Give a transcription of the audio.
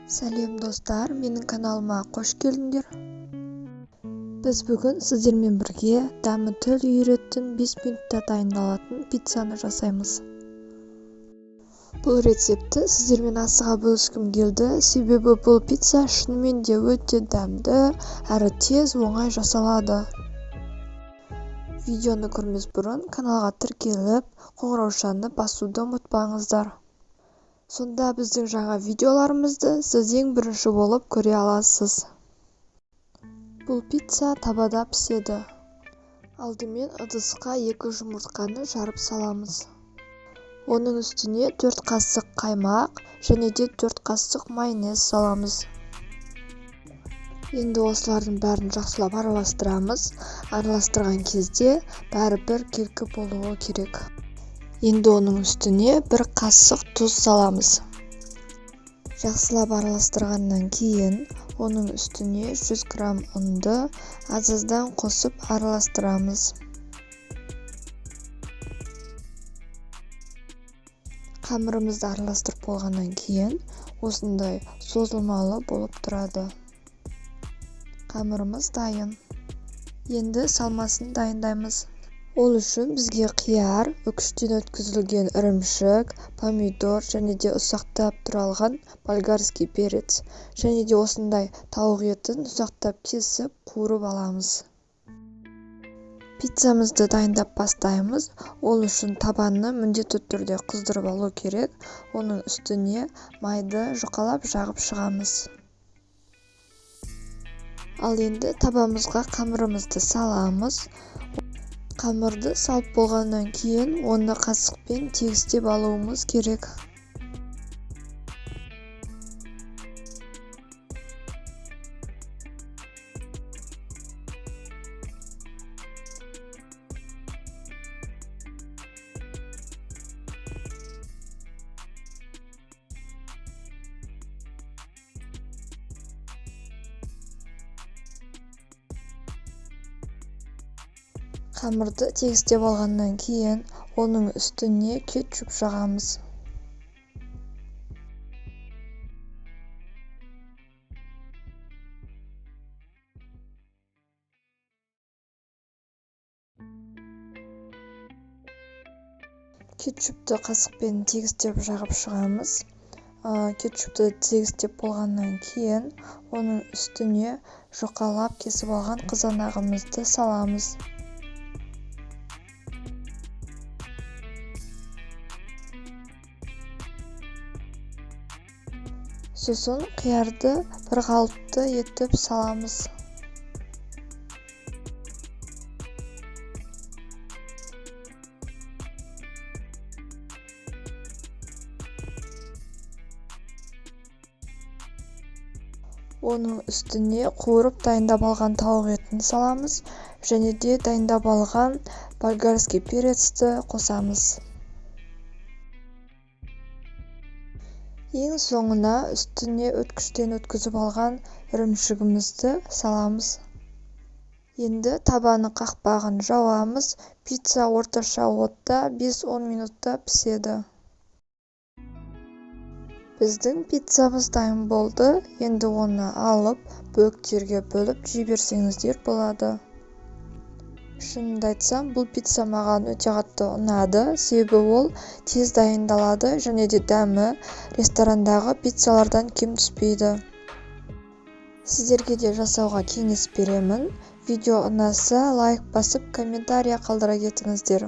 Сәлем, достар! Менің каналыма қош келдіңдер. Біз бүгін сіздермен бірге дәмі тіл үйіретін, 5 минутта дайындалатын пиццаны жасаймыз. Бұл рецептті сіздермен асыға бөліскім келді, себебі бұл пицца шынымен де өте дәмді әрі тез, оңай жасалады. Видеоны көрмес бұрын каналға тіркеліп, қоңыраушаны басуды ұмытпаңыздар. Сонда біздің жаңа видеоларымызды сіз ең бірінші болып көре аласыз. Бұл пицца табада піседі. Алдымен ыдысқа екі жұмыртқаны жарып саламыз. Оның үстіне 4 қасық қаймақ және де 4 қасық майонез саламыз. Енді осылардың бәрін жақсылап араластырамыз. Араластырған кезде бәрі біркелкі болуы керек. Енді оның үстіне бір қасық тұз саламыз. Жақсылап араластырғаннан кейін оның үстіне 100 грамм ұнды аз-аздан қосып араластырамыз. Қамырымызды араластырып болғаннан кейін осындай созылмалы болып тұрады. Қамырымыз дайын. Енді салмасын дайындаймыз. Ол үшін бізге қияр, үкіштен өткізілген ірімшік, помидор және де ұсақтап туралған болгарский перец және де осындай тауық етін ұсақтап кесіп, қуырып аламыз. Пиццамызды дайындап бастаймыз. Ол үшін табаны міндетті түрде қыздырып алу керек. Оның үстіне майды жұқалап жағып шығамыз. Ал енді табамызға қамырымызды саламыз. Қамырды салып болғаннан кейін оны қасықпен тегістеп алуымыз керек. Қамырды тегістеп алғаннан кейін оның үстіне кетчуп жағамыз. Кетчупті қасықпен тегістеп жағып шығамыз. Кетчупті тегістеп болғаннан кейін оның үстіне жұқалап кесіп алған қызанағымызды саламыз. Сосын қиярды бір қалыпты етіп саламыз. Оның үстіне қуырып дайындап алған тауық етін саламыз және де дайындап алған болгарский перецті қосамыз. Ең соңына үстіне өткіштен өткізіп алған ірімшігімізді саламыз. Енді табаны қақпағын жауамыз. Пицца орташа отта 5-10 минутта піседі. Біздің пиццамыз дайын болды. Енді оны алып, бөліктерге бөліп жей берсеңіздер болады. Шынымды айтсам, бұл пицца маған өте қатты ұнады, себебі ол тез дайындалады және де дәмі ресторандағы пиццалардан кем түспейді. Сіздерге де жасауға кеңес беремін. Видео ұнаса, лайк басып, комментария қалдыра кетіңіздер.